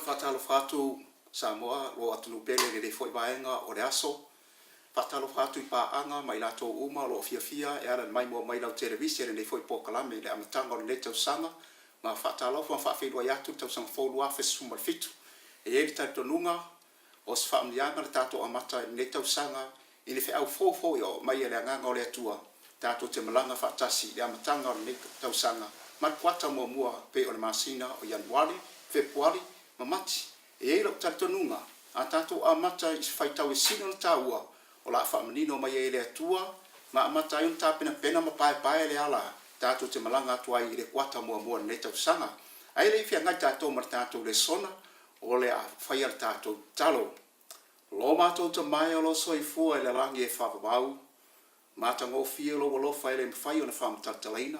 Faatalofa atu Samoa, lou atunuu pele i lenei foi vaega o le aso. Faatalofa atu i paaga ma i latou uma o lo o fiafia e ala i le maimoa mai i lau televise i lenei foi polokalame i le amataga o lenei tausaga ma faatalofa ma faafeiloai atu le tausaga fou 2017. E i ai le talitonuga o se faamanuiaga le tatou amata i lenei tausaga i le feau fou foi o aumai e le Agaga o le Atua tatou te malaga faatasi i le amataga o lenei tausaga ma le kuata muamua pei o le masina o Ianuari, Fepuari ma Mati. E i ai lou talitonuga, a tatou amata i se faitau e sili ona taua o le a faamanino mai ai e le Atua ma amata ai ona tapenapena ma paepae le ala tatou te malaga atu ai i le kuata muamua o lenei tausaga. Ae le i feagai tatou ma le tatou lesona, o le a faia le tatou tatalo. Lo matou Tama e o lo soifua i le lagi e faavavau, matagofie lou alofa e le mafai ona faamatalatalaina.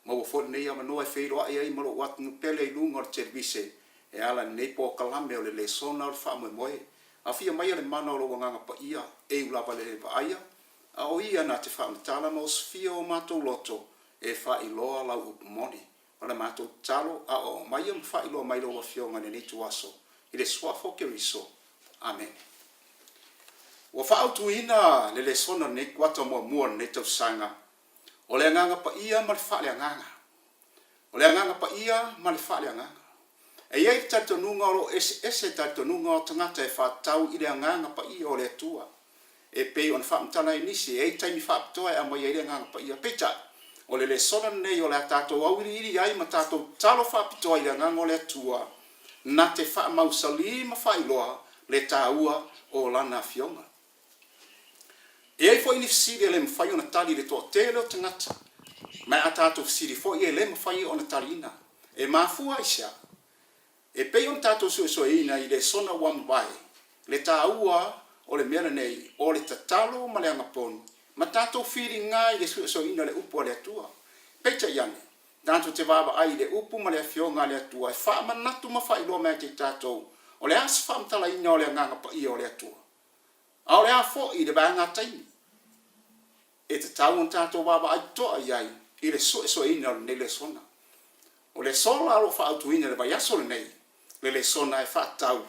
Maua foi lenei avanoa e feiloai ai ma lou atunuu pele i luga o le televise e ala i lenei polokalame o le lesona o le faamoemoe. Afia maia le mana o lou Agaga Paia e iu lava i le le vaaia, a o ia na te faamatala ma osofia o matou loto e faailoa lau upu moni. O le matou tatalo, aoao maia ma faailoa mai Lou Afioga i lenei ituaso, i le Suafa o Keriso. Amene. Ua faaautuina le lesona o lenei kuata muamua o lenei tausaga, o le Agaga Paia ma le Faaleagaga. O le Agaga Paia ma le Faaleagaga. E i ai le talitonuga o lo o eseese talitonuga o tagata e faatatau i le Agaga Paia o le Atua. E pei ona faamatala e nisi, e i ai taimi faapitoa e aumai ai le Agaga Paia. Peitai, o le lesona lenei o le a tatou auiliili ai ma tatou tatalo faapitoa i le Agaga o le Atua na te faamausalī ma faailoa le taua o Lana Afioga. E i ai foi ni fesili e le mafai ona tali i le toatele o tagata, ma a tatou fesili foi e le mafai ona taliina. E mafua aisea? E pei ona tatou suesueina i lesona ua mavae, le taua o le mea lenei o le tatalo ma le agaponu ma tatou filiga i le suesueina o le Upu a le Atua. Peitai ane, tatou te vaavaai i le Upu ma le Afioga a le Atua e faamanatu ma faailoa mai ia te tatou o le a se faamatalaina o le Agaga Paia o le Atua. A o le a foi le vaega taimi e tatau ona tatou vaavaai totoa i ai i le suesueina o lenei lesona. O le sola o lo o faaautuina i le vaiaso lenei, le lesona e faatatau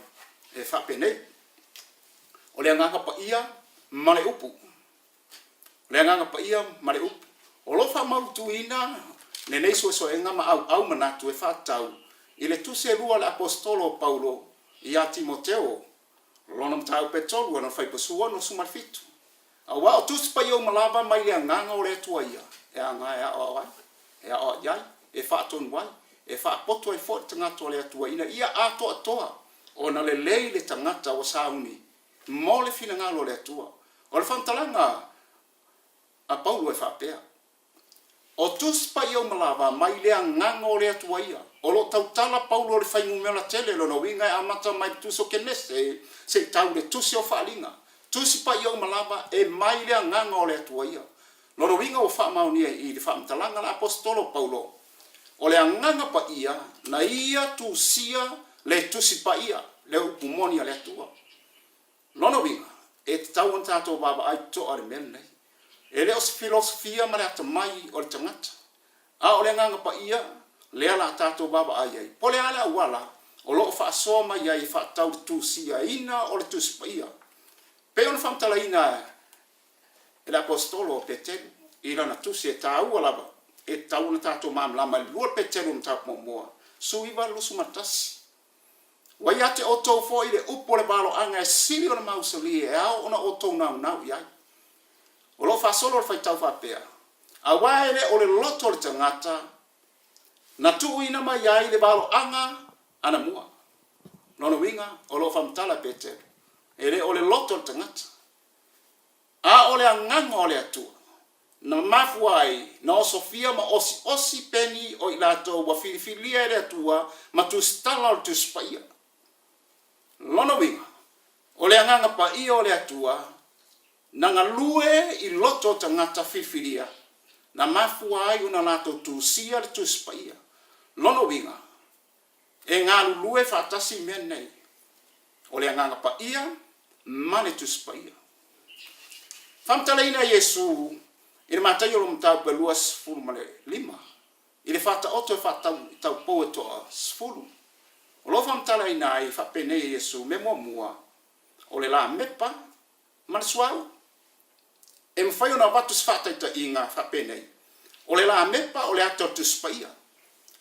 e faapenei, O le Agaga Paia ma le Upu. O le Agaga Paia ma le Upu. O lo o faamautuina lenei suesuega ma auau manatu e faatatau i le tusi e lua a le Aposetolo o Paulo ia Timoteo, lona mataupu e tolu, lona fuaiupu 67. Aua o Tusi Paia uma lava mai le Agaga o le Atua ia, e aga e aoao ai, e aoaʻi ai, e faatonu ai, e faapoto ai foi le tagata o le Atua ina ia atoatoa ona lelei le tagata ua sauni mo le finagalo o le Atua. O le faamatalaga a Paulo e faapea, O Tusi Paia uma lava mai le Agaga o le Atua ia. O lo o tautala Paulo i le fuainumera tele, lona uiga e amata mai le Tusi o Kenese seia tau i le Tusi o Faaaliga. Tusi Paia uma lava e mai le Agaga o le Atua ia. Lona uiga ua faamaonia i le faamatalaga a le Aposetolo Paulo, o le Agaga Paia na ia tusia le Tusi Paia, le upu moni a le Atua. Lona uiga, e tatau ona tatou vaavaai totoa i le mea lenei. E le o se filosofia ma le atamai o le tagata, a o le Agaga Paia lea la tatou vaavaai ai, po o le a le auala o lo o faasoa mai ai e faatatau i le tusiaina o le Tusi Paia. Pei ona faamatalaina e le Aposetolo o Peteru i lana tusi e taua lava, e tatau ona tatou malamalama i le 2 Peteru mataupu muamua, 19, 21. Ua ia te outou foi le upu o le valoaga e sili ona mausali e ao ona outou naunau i ai. O lo o faasolo le faitau faapea, Aua e le o le loto o le tagata na tuuina mai ai le valoaga anamua. Lona uiga, o lo o faamatala e Peteru, e le o le loto o le tagata, A o le Agaga o le Atua, na mafua ai na osofia ma osiosi peni o i latou ua filifilia e le Atua ma tusitala o le Tusi Paia. Lona uiga, o le Agaga Paia o le Atua na galue i loto o tagata filifilia, na mafua ai ona latou tusia le Tusi Paia. Lona uiga, E galulue faatasi mea nei, o le Agaga Paia ma le Tusi Paia. Faamatalaina e Iesu i le Mataio o le mataupu e 25, i le faataoto e faatatau i taupou e toa-10. O lo o faamatalaina ai faapenei e Iesu mea muamua, o le lamepa ma le suauu. E mafai ona avatu se faataitaiga faapenei, o le lamepa o le ata o le Tusi Paia,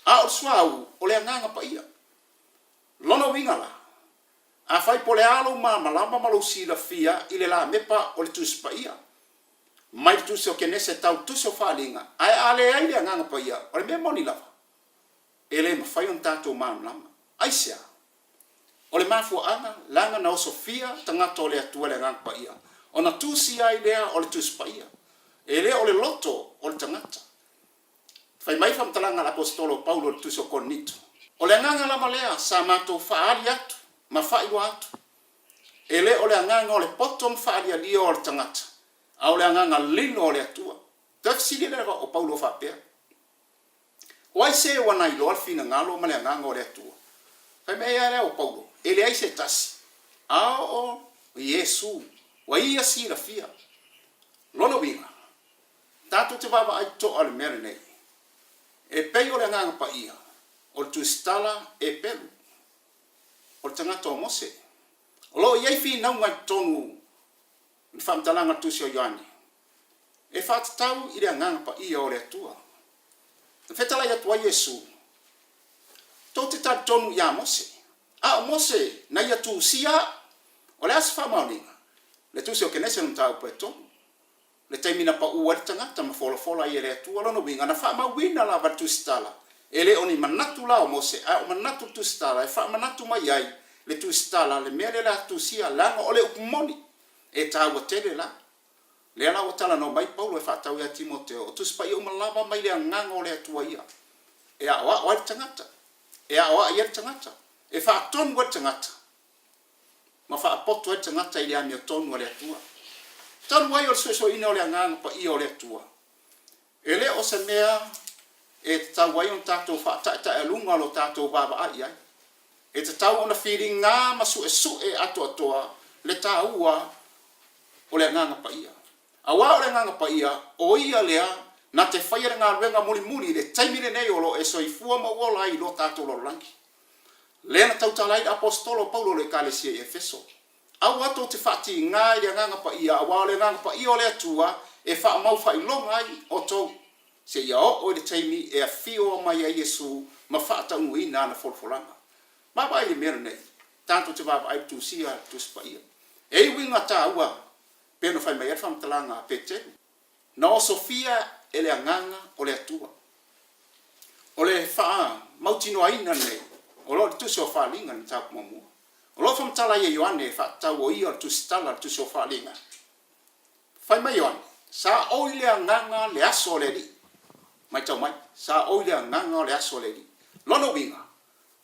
a o le suauu o le Agaga Paia. Lona uiga la, afai po o le a lou malamalama ma lou silafia i le lamepa o le Tusi Paia, mai le Tusi o Kenese e tau i le Tusi o Faaaliga, ae a leai le Agaga Paia, o le mea moni lava, e le mafai ona tatou malamalama. Aisea? O le mafuaaga, leaga na osofia tagata o le Atua e le Agaga Paia, ona tusia ai lea o le Tusi Paia. E le o le loto o le tagata. Fai mai faamatalaga a le Aposetolo o Paulo i le Tusi o Korinito. O le agaga lava lea sa matou faaali atu ma faailoa atu, e le o le agaga o le poto ma faalialia o le tagata, a o le agaga lilo o le Atua. Toe fesili lea o Paulo faapea, O ai se ua na iloa le finagalo ma le agaga o le Atua? Fai mai ai lea o Paulo, E leai se tasi, a o Iesu, ua ia silafia. Lona uiga, tatou te vaavaai totoa i le mea lenei, e pei o le Agaga Paia, o le tusitala e pelu, o le tagata o Mose. O lo o i ai finauga i totonu i le faamatalaga a le Tusi o Ioane, e faatatau i le Agaga Paia o le Atua. Na fetalai atu ai Iesu, Tou te talitonu iā Mose, a o Mose na ia tusia au. O le a se faamaoniga? Le Tusi o Kenese le mataupu e tolu. Le taimi na pau ai le tagata ma folafola ai e le Atua lona uiga, na faamauina lava le tusitala, e le o ni manatu la o Mose, ae o manatu le tusitala e faamanatu mai ai le tusitala le mea lea o le a tusia, leaga o le upu moni e taua tele la. Lea la ua talanoa mai Paulo e faatatau ia Timoteo, o Tusi Paia uma lava mai le Agaga o le Atua ia, e aoao ai le tagata, e aoai ai le tagata, e faatonu ai le tagata, ma faapoto ai le tagata i le amiotonu a le Atua. Talu ai o le suesueina o le Agaga Paia o le Atua, e le o se mea e tatau ai ona tatou faataetaealuga lo tatou vaavaai i ai. E tatau ona filiga ma suesue atoatoa le taua o le Agaga Paia. Aua o le Agaga Paia, o Ia lea na te faia le galuega mulimuli i le taimi lenei o lo o e soifua ma ou ola ai i lo tatou lalolagi. Lea na tautala ai le Aposetolo o Paulo i le Ekalesia i Efeso. Aua tou te faatiga i le Agaga Paia, aua o le Agaga Paia o le Atua e faamau faailoga ai outou, seia oo i le taimi e afio mai ai Iesu ma faataunuuina ana folafolaga. Vaavaai i le mea lenei, tatou te vaavaai i le tusia a le Tusi Paia. E i uiga taua pei ona fai mai ai le faamatalaga a Peteru. Na osofia e le Agaga o le Atua. O le faamautinoaina lenei o lo o i le Tusi o Faaaliga i le mataupu muamua. O lo o faamatala ai e Ioane e faatatau o ia o le tusitala a le Tusi o Faaaliga. Fai mai Ioane, Sa ou i le Agaga le aso o le Alii. Matau mai, sa ou i le Agaga o le aso o le Alii. Lona uiga,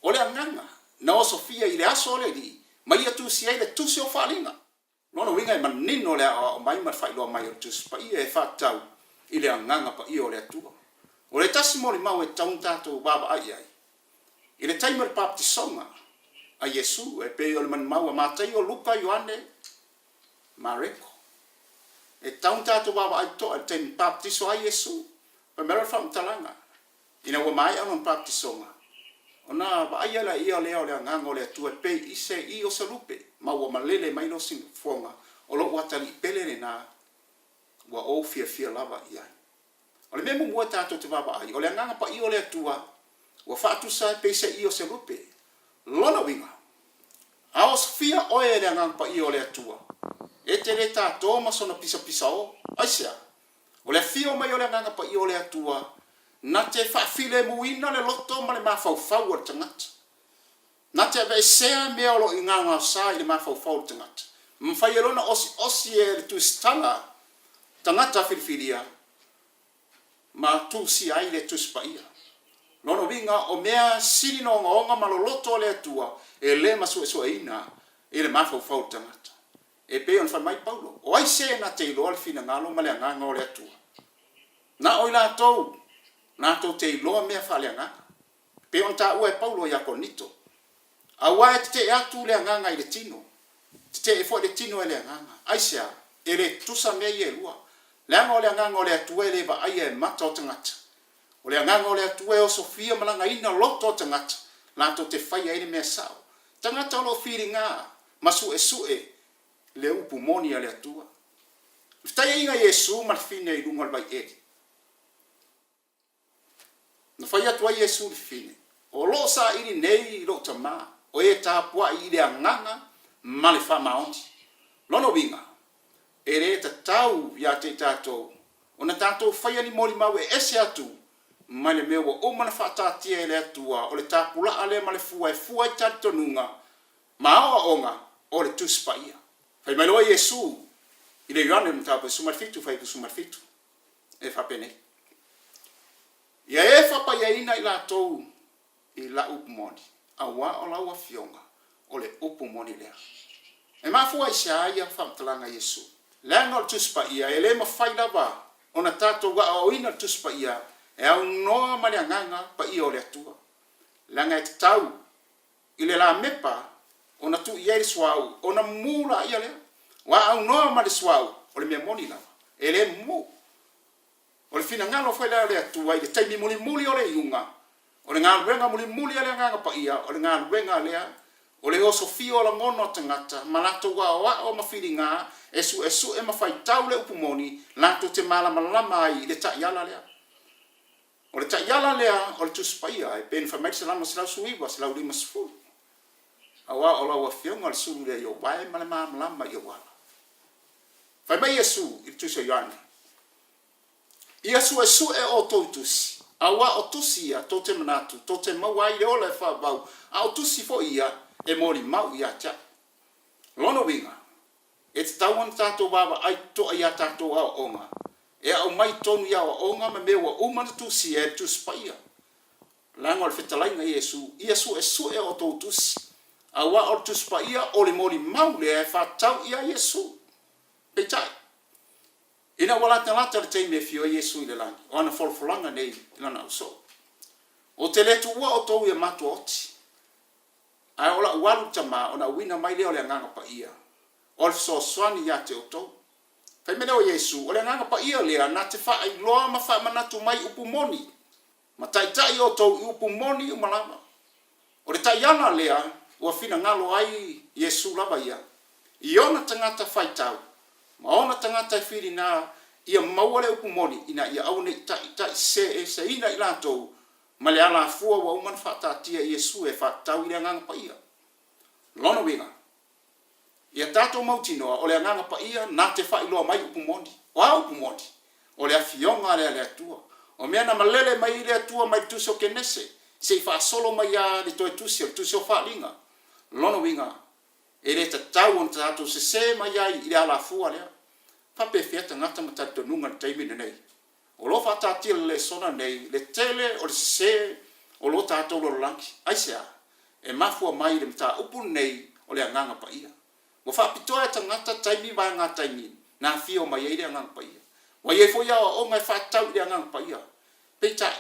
o le Agaga na osofia i le aso o le Alii ma ia tusi ai le Tusi o Faaaliga. Lona uiga e manino le aoao mai ma le faailoa mai o le Tusi Paia e faatatau i le Agaga Paia o le Atua. O le tasi molimau e tatau ona tatou vaavaai i ai, i le taimi o le papatisoga a Iesu, e pei o le manumau a Mataio, Luka, Ioane, Mareko. E tatau ona tatou vaavaai totoa i le taimi na papatiso ai Iesu. Fai mai loa le faamatalaga, Ina ua maea lona papatisoga, ona vaaia laia lea o le Agaga o le Atua e pei i se i o se lupe, ma ua malele mai lea sifofoga, o lou atalii pele lena ua ou fiafia lava i ai. O le mea muamua e tatou te vaavaai, o le Agaga Paia o le Atua ua faatusa e pei se i o se lupe. Lona uiga, a osofia oe e le Agaga Paia o le Atua, e te le tatō ma sona pisapisaō. Aisea? O le afio mai o le Agaga Paia o le Atua na te faafilemuina le loto ma le mafaufau o le tagata, na te aveesea mea o lo o i gaogaosa i le mafaufau o le tagata, ma mafai ai loa ona osiosi e le tusitala tagata filifilia ma tusia ai le Tusi Paia. Lona uiga, o mea sili na ogaoga ma loloto o le Atua e le masuesueina i le mafaufau o le tagata. E pei ona fai mai Paulo, O ai se na te iloa le finagalo ma le agaga o le Atua? Na o i latou latou te iloa mea faaleagaga. E pei ona taua e Paulo ia Korinito, Aua e tetee atu le agaga i le tino, tetee foi le tino e le agaga. Aisea? E le tutusa mea ia e lua. Leaga o le agaga o le Atua e le vaaia e mata o tagata. O le agaga o le Atua e osofia ma lagaina loto o tagata. latou te faia ai le mea sao. Tagata o lo o filiga ma suesue le upu moni a le Atua. Le fetaiaiga a Iesu ma le fine i luga o le vaieli. Na fai atu ai Iesu i le fine, O lo o saili nei lou Tama, o e tapuai i le agaga ma le faamaoni. Lona uiga, e le tatau ia te i tatou ona tatou faia ni molimau e ese atu mai le mea ua uma ona faataatia e le Atua, o le tapulaa lea ma le fua e fua ai talitonuga ma aoaoga o le Tusi Paia. Fai mai loa Iesu i le Ioane Mataupu e 17 fuaiupu 17, e faapenei, Ia e faapaiaina i latou i lau upu moni, auā o lau Afioga o le upu moni lea. E mafua aisea ia faamatalaga a Iesu? Leaga o le Tusi Paia, e le mafai lava ona tatou aoaoina le Tusi Paia e aunoa ma le Agaga Paia o le Atua, leaga e tatau i le lamepa ona tuu i ai le suauu ona mumu laia lea. Ua aunoa ma le suauu, o le mea moni lava, e le mumu. O le finagalo foi lea o le Atua i le taimi mulimuli o le iuga, o le galuega mulimuli a le Agaga Paia, o le galuega lea o le osofia o lagona o tagata ma latou aoao ma filiga e suesue ma faitau le upu moni latou te malamalama ai i le taiala lea. O le taiala lea o le Tusi Paia e pei ona fai mai le Salamo 119, 150, Aua o lau Afioga o le sulu lea i ou vae ma le malamalama i ou ala. Fai mai Iesu i le Tusi o Ioane, Ia suesue outou i tusi, aua o tusi ia tou te manatu tou te maua ai le ola e faavavau, a o tusi foi ia e molimau ia te au. Lona uiga, e tatau ona tatou vaavaai totoa i a tatou aoaoga, e aumai tonu i aoaoga ma mea ua uma ona tusia e le Tusi Paia. Leaga o le fetalaiga i Iesu, Ia suesue outou tusi, aua o le Tusi Paia o le molimau lea e faatatau i ai Iesu. Peitai, ina ua latalata le taimi e afio ai Iesu i le lagi, o ana folafolaga nei i lana ausoo. Ou te le tuua outou ia matua oti, ae o la'u alu i le Tama ona auina mai lea o le Agaga Paia, o le fesoasoani ia te outou. Fai mai lea o Iesu, O le Agaga Paia lea na te faailoa ma faamanatu mai upu moni, ma taitai outou i upu moni uma lava. O le taiala lea ua finagalo ai Iesu lava ia, i ona tagata faitau ma ona tagata e filina ia maua le upu moni ina ia aua ne i taitaiseseina i latou ma le alafua ua uma ona faataatia e Iesu e faatatau i le Agaga Paia. Lona uiga, Ia tatou mautinoa, o le Agaga Paia na te faailoa mai upu moni. O a upu moni? O le Afioga lea a le Atua. O mea na malele mai ai le Atua mai le Tusi o Kenese, se i faasolo mai lava le toe Tusi, o le Tusi o Faaaliga. Lona uiga, e le tatau ona tatou sese mai ai i le alafua lea. Faapefea tagata ma talitonuga i le taimi lenei? O lo o faataatia le lesona nei le tele o le sese o lo tatou lalolagi. Aisea? E mafua mai i le mataupu lenei o le Agaga Paia. Ua faapitoa e tagata taimi vaega taimi na afio mai ai le Agaga Paia. Ua i ai foi aoaoga e faatatau i le Agaga Paia. Peitai,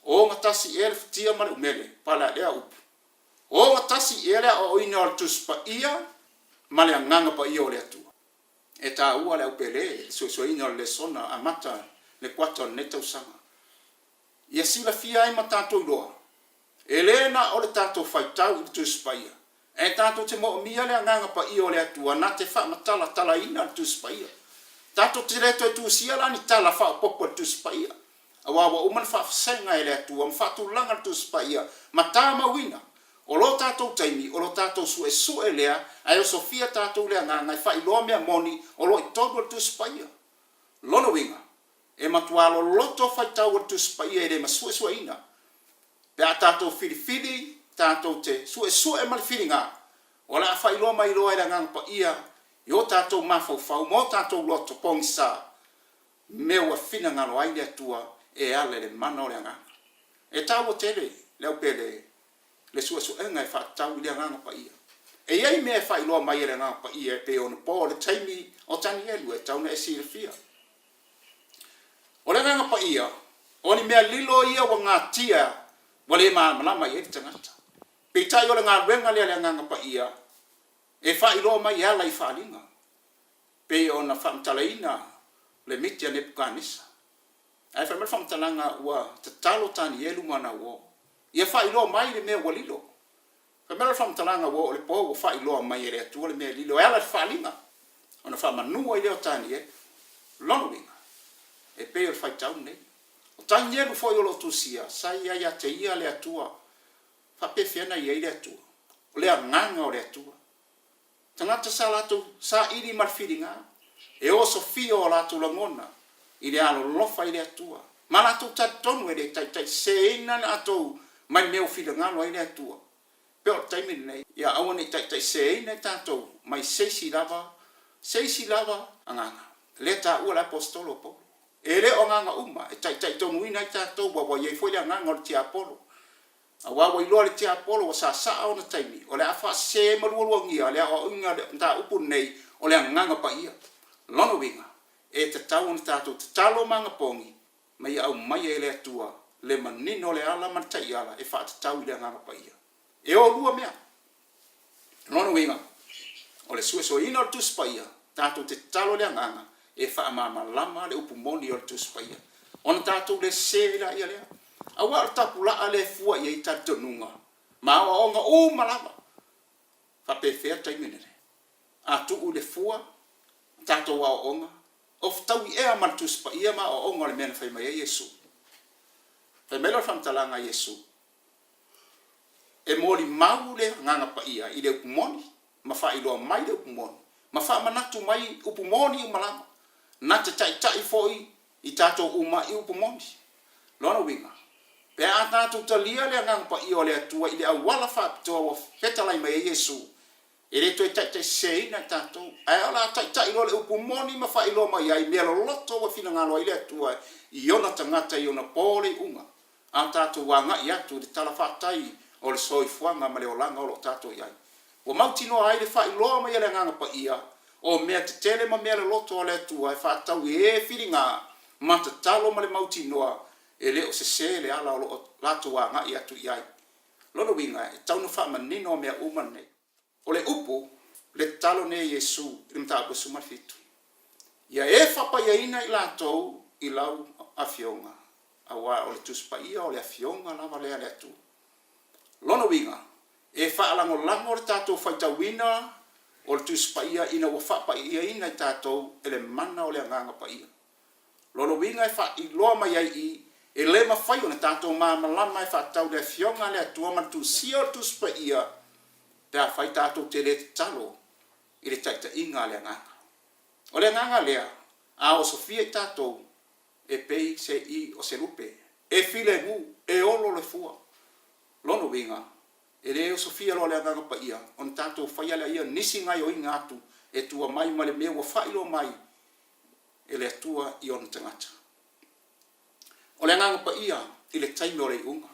o ogatasi ea le futia ma le umele, pala lea upu. O ogatasi ea le aoaoina o le Tusi Paia ma le Agaga Paia o le Atua. E taua le aupele i le suesueina o le lesona amata le kuata o lenei tausaga. Ia silafia ai ma tatou iloa, e le na o le tatou faitau i le Tusi Paia, ae tatou te moomia le Agaga Paia o le Atua na te faamatalatalaina le Tusi Paia. Tatou te le toe tusia la ni tala faaopoopo i le Tusi Paia, aua ua uma ona faafesega e le Atua ma faatulaga le Tusi Paia ma tamauina. O lo tatou taimi, o lo tatou suesue lea, ae osofia tatou le Agaga e faailoa mea moni o lo o i totonu o le Tusi Paia. Lona uiga, e matuā loloto faitau o le Tusi Paia e le masuesueina. Pe a tatou filifili tatou te suesue ma le filiga, o le a faailoa mai loa e le Agaga Paia i o tatou mafaufau ma o tatou loto pogisa mea ua finagalo ai le Atua e ala i le mana o le Agaga. E taua tele le aupele le suesuega e faatatau i le Agaga Paia. E i ai mea e faailoa mai e le Agaga Paia e pei ona po o le taimi o Tanielu e tatau ona e silafia. O le Agaga Paia, o ni mea lilo ia ua gatia ua le malamalama i ai le tagata. Peitai o le galuega lea a le Agaga Paia e faailoa mai e ala i faaaliga. Pei ona faamatalaina le miti a Nepukanesa. Ae fai mai le faamatalaga, ua tatalo Tanielu ma ana uo, ia faailoa mai le mea ua lilo. Fai mai la o le faamatalaga, Ua oo i le po ua faailoa mai e le Atua le mea e lilo e ala i le faaaliga, ona faamanu ai lea o Tanielu. Lona uiga, e pei o le faitau lenei. O Tanielu foi o lo o tusia, sa i ai ia te ia le Atua. Faapefea ona i ai le Atua? O le Agaga o le Atua. Tagata sa latou saili ma le filiga, e osofia o latou lagona i le alolofa i le Atua, ma latou talitonu e le taitaiseseina latou mai le mea ua finagalo ai le Atua. Pei o le taimi lenei, ia aua ne i taitaiseseina i tatou mai se isi lava, se isi lava agaga. Lea e taua le Aposetolo o Paulo. E le o agaga uma e taitaitonuina ai tatou, aua ua i ai foi le agaga o le tiapolo. Aua ua iloa e le tiapolo ua sasaa ona taimi, o le a faasese ai ma lualuagia le aoaoina o le mataupu lenei o le Agaga Paia. Lona uiga, e tatau ona tatou tatalo ma agapogi, ma ia aumaia e le Atua le manino o le ala ma le taiala e faatatau i le Agaga Paia. E o lua mea. O lona uiga, o le suesueina o le Tusi Paia, tatou te tatalo i le Agaga e faamalamalama le upu moni o le Tusi Paia, ona tatou le sese ai laia lea. Aua o le tapulaa lea e fua i ai talitonuga ma aoaoga uma lava. Faapefea le taimi lenei? A tuu i le fua a tatou aoaoga, o fetaui ea ma le Tusi Paia ma aoaoga o le mea na fai mai ai Iesu? Fai mai lea o le faamatalaga a Iesu, E molimau le Agaga Paia i le upu moni, ma faailoa mai le upu moni, ma faamanatu mai upu moni uma lava, na te taitai foi i tatou uma i upu moni. Lona uiga, pe a tatou talia le Agaga Paia o le Atua i le auala faapitoa ua fetalai mai ai Iesu, e le toe taitaiseseina i tatou, ae o le a taitai loa le upu moni ma faailoa mai ai mea loloto ua finagalo ai le Atua i ona tagata i ona po o le iuga, a tatou agai atu i le tala faatai o le soifuaga ma le olaga o lo o tatou i ai. Ua mautinoa ai le faailoa mai a le Agaga Paia o mea tetele ma mea loloto a le Atua e faatatau i e filiga ma tatalo ma le mautinoa e le o sese le ala o lo o latou agai atu i ai. Lona uiga, e tatau ona faamanino mea uma nei. O le upu, le tatalo nei a Iesu i le mataupu e 17, Ia e faapaiaina i latou i lau Afioga, aua o le Tusi Paia o le Afioga lava lea a le Atua. Lona uiga, e faalagolago le tatou faitauina o le Tusi Paia ina ua faapaiaina i tatou e le mana o le Agaga Paia. Lona uiga e faailoa mai ai i, e le mafai ona tatou malamalama e faatatau i le Afioga a le Atua ma le tusia o le Tusi Paia pe afai tatou te le tatalo i le taitaiga a le Agaga. O le Agaga lea, a osofia i tatou, e pei se i o se lupe, e filemu, e olo le fua. Lona uiga, e le osofia loa le Agaga Paia ona tatou faia lea ia nisi gaioiga atu e tua mai ma le mea ua faailoa mai e le Atua i ona tagata. O le Agaga Paia i le taimi o le iuga,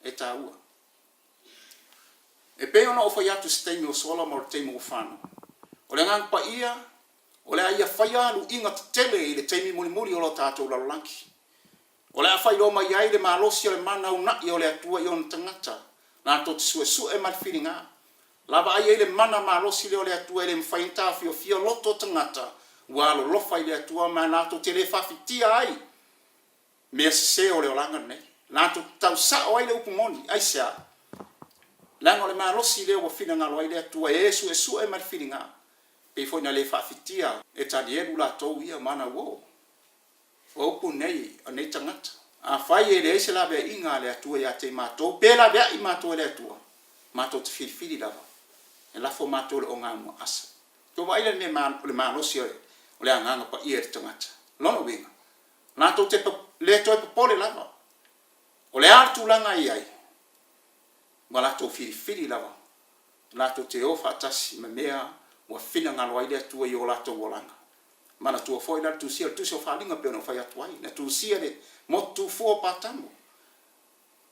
e taua. E pei ona ou fai atu i se taimi ua sola ma o le taimi ua fano, o le Agaga Paia o le a ia faia luiga tetele i le taimi mulimuli o lo tatou lalolagi. O le a faailoa mai ai le malosi o le mana una'i o le Atua i ona tagata latou te suesue ma le filiga. Lavaai ai le mana malosi lea o le Atua e le mafai ona taofiofia loto o tagata ua alolofa i le Atua ma latou te le faafitia ai mea sese o le olaga lenei. Latou te tau sao ai le upu moni. Aisea? Leaga o le malosi lea ua finagalo ai le Atua e suesue ma le filiga, pei foi na le faafitia e Tanielu latou ia ma ana uo. O upu nei a nei tagata, Afai e leai se laveaiga a le Atua ia te i matou, pe laveai matou e le Atua, matou te filifili lava, e lafo matou i le ogamuaasa. Tou vaai la i le mea o le malosi o le Agaga Paia i le tagata. Lona uiga, latou te le toe popole lava, o le a le tulaga e i ai, ua latou filifili lava latou te o faatasi ma mea ua finagalo ai le Atua i o latou olaga. Manatua foi la le tusia o le Tusi o Faaaliga pei ona ou fai atu ai, na tusia le motu tufua o Patamo.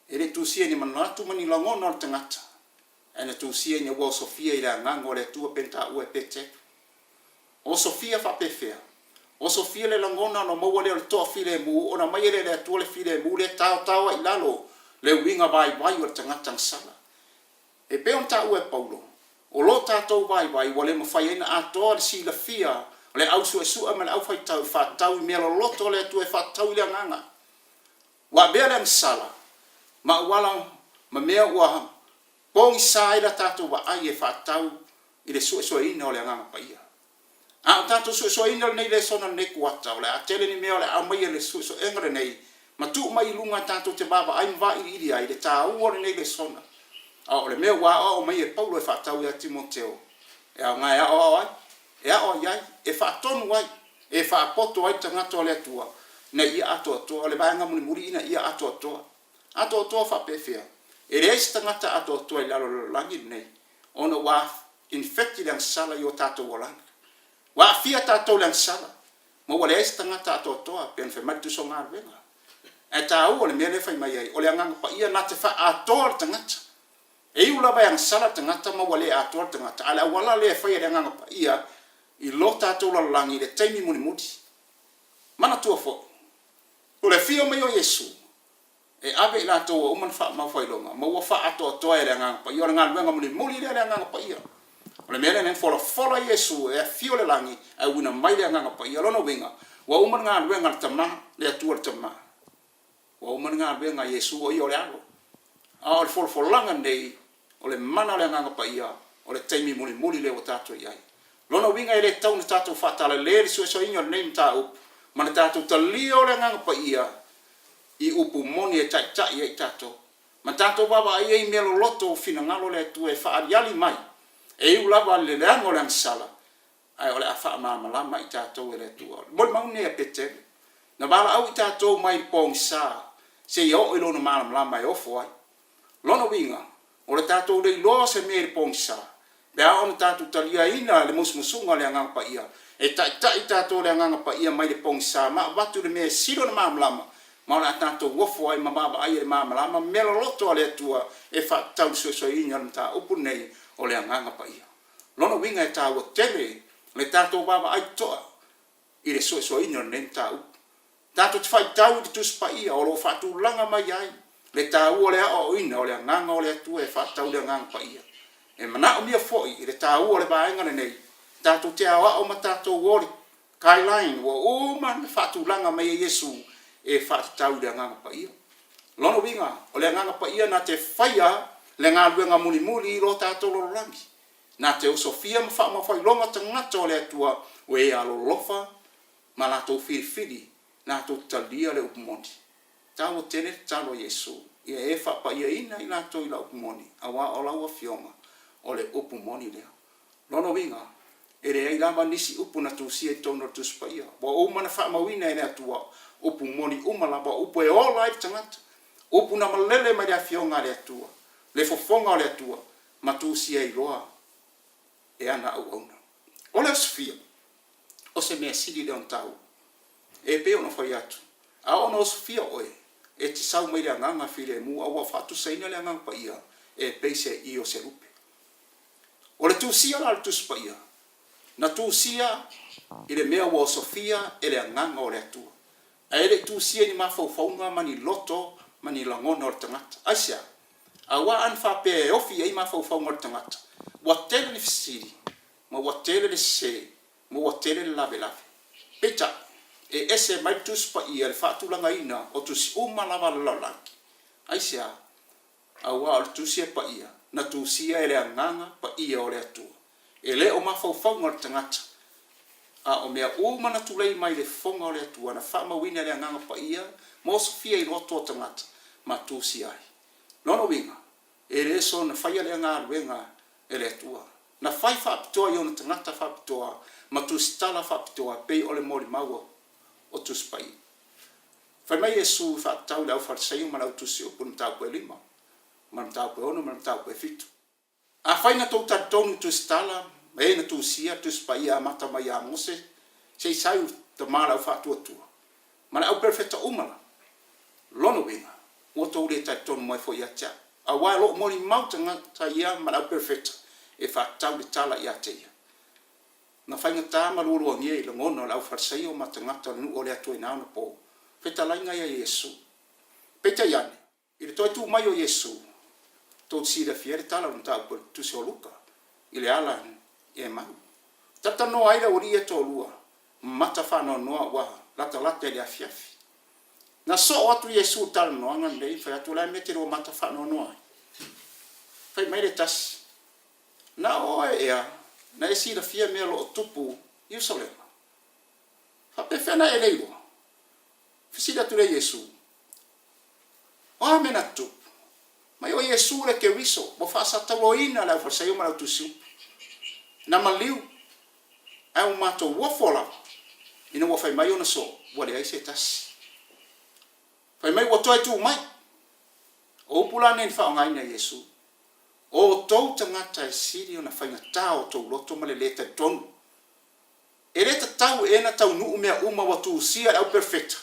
E le tusia i ni manatu ma ni lagona o le tagata, ae na tusia ina ua osofia i le Agaga o le Atua pei ona taua e Peteru. Osofia faapefea? Osofia le lagona ona maua lea o le toafilemu, ona aumai lea e le Atua le filemu lea taotao ai i lalo le uiga vaivai o le tagata na sala. E pei ona taua e Paulo, o lo tatou vaivai ua le mafai ai ona atoa le silafia o le au suesue ma le au faitau e faatatau i mea loloto a le Atua e faatatau i le agaga. Ua avea le agasala ma auala ma mea ua Pogisa ai la tatou vaai e faatatau i le suesueina o le Agaga Paia. A o tatou suesueina lenei lesona lenei kuata, o le a tele ni mea o le a aumaia i le suesuega lenei ma tuu mai i luga tatou te vaavaai ma vailiili ai le taua o lenei lesona. A o le mea ua aoao mai e Paulo e faatatau ia Timoteo, e aoga e aoao ai, e aoai ai, e faatonu ai, e faapoto ai le tagata o le Atua ina ia atoatoa. O le vaega mulimuli ina ia atoatoa. Atoatoa faapefea? E leai se tagata atoatoa i lalo o le lalolagi lenei ona ua infect le agasala i o tatou olaga. Ua aafia tatou i le agasala ma ua leai se tagata atoatoa, pei ona fai mai le Tusi o Galuega. Ae taua le mea lea e fai mai ai, o le Agaga Paia na te faaatoa le tagata. E iu lava e agasala le tagata ma ua le atoa le tagata, a o le auala lea e fai e le Agaga Paia i lo tatou lalolagi i le taimi mulimuli. Manatua foi, o le afio mai o Iesu, e ave i latou ua uma ona faamaufailoga ma ua faaatoatoa e le Agaga Paia. O le galuega mulimuli lea a le Agaga Paia. O le mea lea na folafola Iesu e afio i le lagi ae uina mai le Agaga Paia. O lona uiga, ua uma le galuega a le Tama, le Atua le Tama. Ua uma le galuega a Iesu, o Ia o le Alo. A o le folafolaga lenei, o le mana o le Agaga Paia, o le taimi mulimuli lea ua tatou i ai. Lona uiga e le tatau ona tatou faatalale le suesueina o lenei mataupu ma le tatou talia o le Agaga Paia i upu moni e taitai ai tatou, ma tatou vaavaai ai i mea loloto o finagalo o le Atua e faaaliali mai, e iu lava i le leaga o le agasala, ae o le a faamalamalama i tatou e le Atua. O le molimau lenei a Petelo, na valaau i tatou mai le pogisa seia oo i lona malamalama e ofo ai. Lona uiga, o le tatou le iloa o se mea i le pogisa, pe a ona tatou taliaina le musumusuga o le Agaga Paia, e taitai i tatou le Agaga Paia mai le pogisa ma avatu le mea e sili ona malamalama, ma o le a tatou ofo ai ma vaavaai i le malamalama ma mea loloto a le Atua e faatatau i le suesueina o le mataupu lenei o le Agaga Paia. Lona uiga e taua tele le tatou vaavaai totoa i le suesueina o lenei mataupu. Tatou te faitau i le Tusi Paia o lo o faatulaga mai ai le taua o le aoaoina o le Agaga o le Atua e faatatau i le Agaga Paia. E manaomia foi i le taua o le vaega lenei, tatou te aoao ma tatou o le guideline ua uma ona faatulaga mai e Iesu e faatatau i le Agaga Paia. Lona uiga, o le Agaga Paia na te faia le galuega mulimuli i lo tatou lalolagi, na te osofia ma faamaufailoga tagata o le Atua o e alolofa ma latou filifili latou te talia le upu moni. Taua tele le tatalo a Iesu, ia e faapaiaina i latou i lau upu moni, auā o lau Afioga o le upu moni lea. Lona uiga, e leai lava nisi upu na tusia i totonu o le Tusi Paia. Ua uma ona faamauina e le Atua upu moni uma lava, o upu e ola ai le tagata, upu na malele mai le Afioga a le Atua, le fofoga o le Atua, ma tusia ai loa e ana auauna. O le osofia, o se mea sili lea ona taua. E pei ona fai atu, a oo ina osofia oe, e te sau mai le agaga filemu a ua faatusaina le Agaga Paia e pei se io o se lupe. O le tusia la o le Tusi Paia, na tusia i le mea ua osofia e le Agaga o le Atua, ae le i tusia i ni mafaufauga ma ni loto ma ni lagona o le tagata. Aisea? Aua ana faapea e ofi i ai mafaufauga o le tagata, ua tele le fesili, ma ua tele le sese, ma ua tele le lavelave. Peitai, e ese mai le Tusi Paia i le faatulagaina o tusi uma lava a le lalolagi. Aisea? Aua o le Tusi e paia, na tusia e le Agaga Paia o le Atua. E le o mafaufauga o le tagata, a o mea uma na tulei mai le fofoga o le Atua na faamauina e le Agaga Paia ma osofia i loto o tagata ma tusia ai. Lona uiga, e le soona faia lea galuega e le Atua. Na fai faapitoa i ona tagata faapitoa ma tusitala faapitoa pei o le molimau o Tusi Paia. Fai mai Iesu e faatatau i le aufalesaio ma le autusiupu i le mataupu e lima, ma le mataupu e ono ma le mataupu e fitu. Afai na tou talitonu i tusitala ma e na tusia Tusi Paia amata mai ia Mose se i sau i tama le au faatuatua ma le au perofeta uma la, lona uiga, ua tou le talitonu mai foi ia te au, aua e lou molimau tagata ia ma le au perofeta e faatatau le tala ia te ia. Na faigata ma lualuagia i lagona o le au Farisaio ma tagata o le nuu o le Atua i na ona po, fetalaiga ia Iesu. Peitai ane, I le toe tu mai o Iesu, tou te silafia ai le tala o le mataupu a le Tusi o Luka i le ala i Emau. Talatalanoa ai le aualii ia e toalua, ma mata faanoanoa ua latalata i le afiafi. Na soo atu Iesu i le talanoaga lenei, fai atu, O le a le mea e te lua mata faanoanoa ai? Fai mai le tasi, Na o oe ea na e silafia mea o lo o tupu i Ierusalema? Faapefea na e le iloa? Fesili atu lea Iesu, O a mea na tutupu? Mai o Iesu le Keriso ua faasatauaina le aufalesaio ma le autusiupu. Na maliu, ae ua matou ofo lava ina ua fai mai ona soo ua leai se tasi. Fai mai ua toe tu mai. O upu la nei na faaaogaina e Iesu, O outou tagata e sili ona faigata o outou loto ma le lē talitonu. E le tatau ea na taunuu mea uma ua tusia e le au perofeta?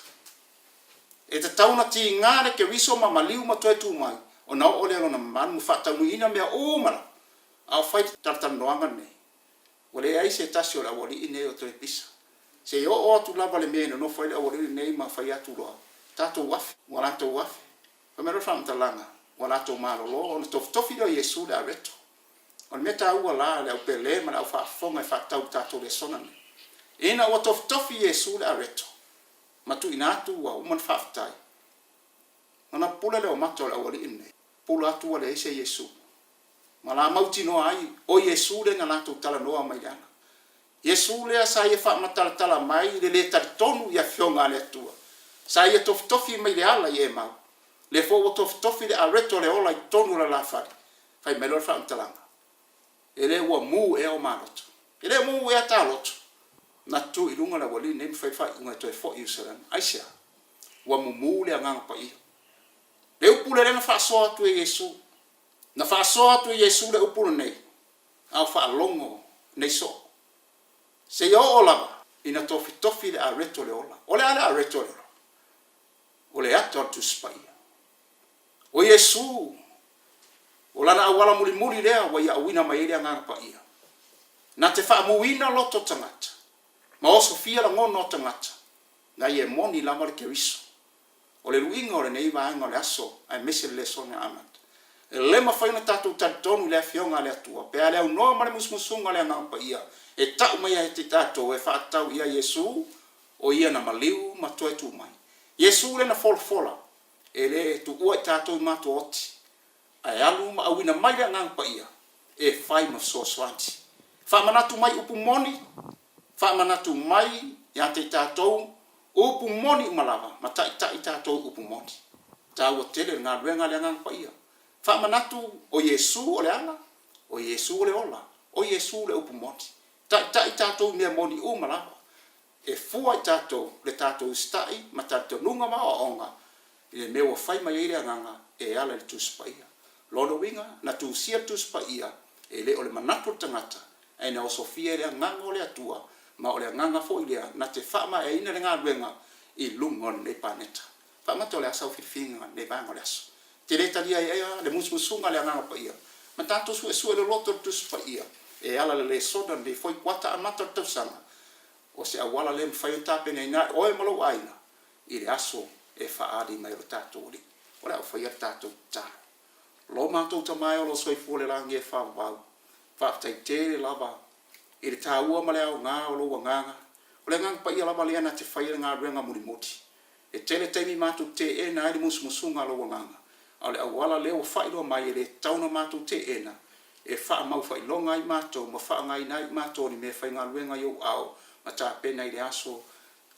E tatau ona tiga le Keriso ma maliu ma toe tu mai, ona oo lea lona mamalu ma faataunuuina mea uma lava. A o fai le talatalanoaga lenei, ua leai se tasi o le aualii nei o toe pisa. Se i oo atu lava le mea e nonofo ai le aualii lenei ma fai atu loa, tatou afe, ua latou afe. Fai mai loa le faamatalaga, ua latou malolo ona tofitofi lea o Iesu le areto. O le mea taua la le au pele ma le au faafofoga e faatatau i le tatou lesona lenei. Ina ua tofitofi Iesu le areto ma tuuina atu ua uma ona faafetai, ona pupula lea o mata o le aualii lenei, pupula atu ua leai se Iesu. Ma la mautinoa ai, o Iesu lea na latou talanoa mai i le ala. Iesu lea sa ia faamatalatala mai i le lē talitonu i Afioga a le Atua, sa ia tofitofi mai le ala i Emau, lea foi ua tofitofi le areto o le ola i totonu o le alafale. Fai mai loa le faamatalaga, E le ua mu ea o ma loto? E le mu ea ta loto? Na tu i luga le aualii nei ma fai le faaiuga e toe foi i Ierusalema. Aisea? Ua mumu le Agaga Paia. Le upu lea na faasoa atu e Iesu. Na faasoa atu e Iesu le upu lenei, a o faalogo nei soo, seia oo lava ina tofitofi le areto o le ola. O le a le areto o le ola? O le ata o le Tusi Paia. O Iesu, o Lana auala mulimuli lea ua Ia auina mai ai le Agaga Paia, na te faamuina loto tagata, ma osofia lagona o tagata, na ia e moni lava le Keriso. O le luiga o lenei vaega o le aso aemaise le lesona amata. E le mafai ona tatou talitonu i le Afioga a le Atua pe a le aunoa ma le musumusuga o le Agaga Paia e tau mai ia te tatou e faatatau ia Iesu, o Ia na maliu ma toe tu mai. Iesu lea na folafola, e le tuua i tatou i matuaoti, ae alu ma auina mai le Agaga Paia e fai ma fesoasoani. Faamanatu mai upu moni, faamanatu mai ia te i tatou upu moni uma lava ma taitai tatou i upu moni. E taua tele le galuega a le Agaga Paia. Faamanatu o Iesu o le ala, o Iesu o le ola, o Iesu le upu moni. Taitai tatou i mea moni uma lava. E fua i tatou le tatou usitai ma talitonuga ma aoaoga i le mea ua fai mai ai le Agaga e ala i le Tusi Paia. Lona uiga, na tusia le Tusi Paia, e le o le manatu o le tagata, ae na osofia e le Agaga o le Atua, ma o le Agaga foi lea na te faamaeaina le galuega i luga o lenei paneta. Faamata o le a sau filifiliga i lenei vaega o le aso? E te le talia ai ea le musumusuga a le Agaga Paia ma tatou suesue loloto i le Tusi Paia e ala i le lesona lenei foi kuata amata o le tausaga? O se auala lea e mafai ona tapenaina ai oe ma lou aiga i le aso e faaali mai ai lo tatou Alii. O le a ou faia le tatou tatalo. Lo matou Tama e o lo o soifua i le lagi e faavavau, faafetai tele lava i le taua ma le aoga o lou Agaga. O le Agaga Paia lava lea na te faia le galuega mulimuli. E tele taimi matou te teena ai le musumusuga a lou Agaga, a o le auala lea ua faailoa mai e le tatau ona matou teena, e faamau faailoga ai matou ma faaaogaina ai matou o ni mea faigaluega i ou ao ma tapena i le aso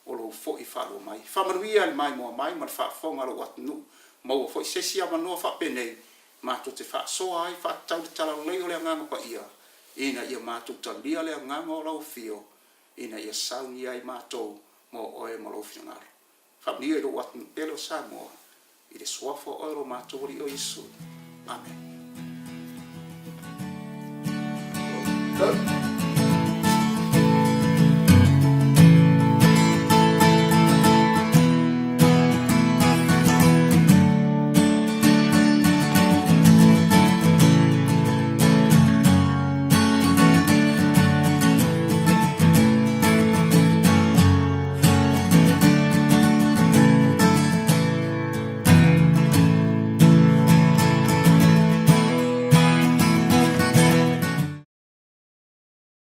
o lou foi faalua mai. Faamanuia le maimoa mai ma le faafofoga a lou atunuu. Maua foi se isi avanoa faapenei matou te faasoa ai faatatau i le talalelei o le Agaga Paia, ina ia matou talia le agaga o lau afio, ina ia saunia ai matou mo oe ma lou finagalo. Faamanuia i lou atunuu pele o Samoa, i le Suafa o oe lo matou Alii o Iesu. Amene.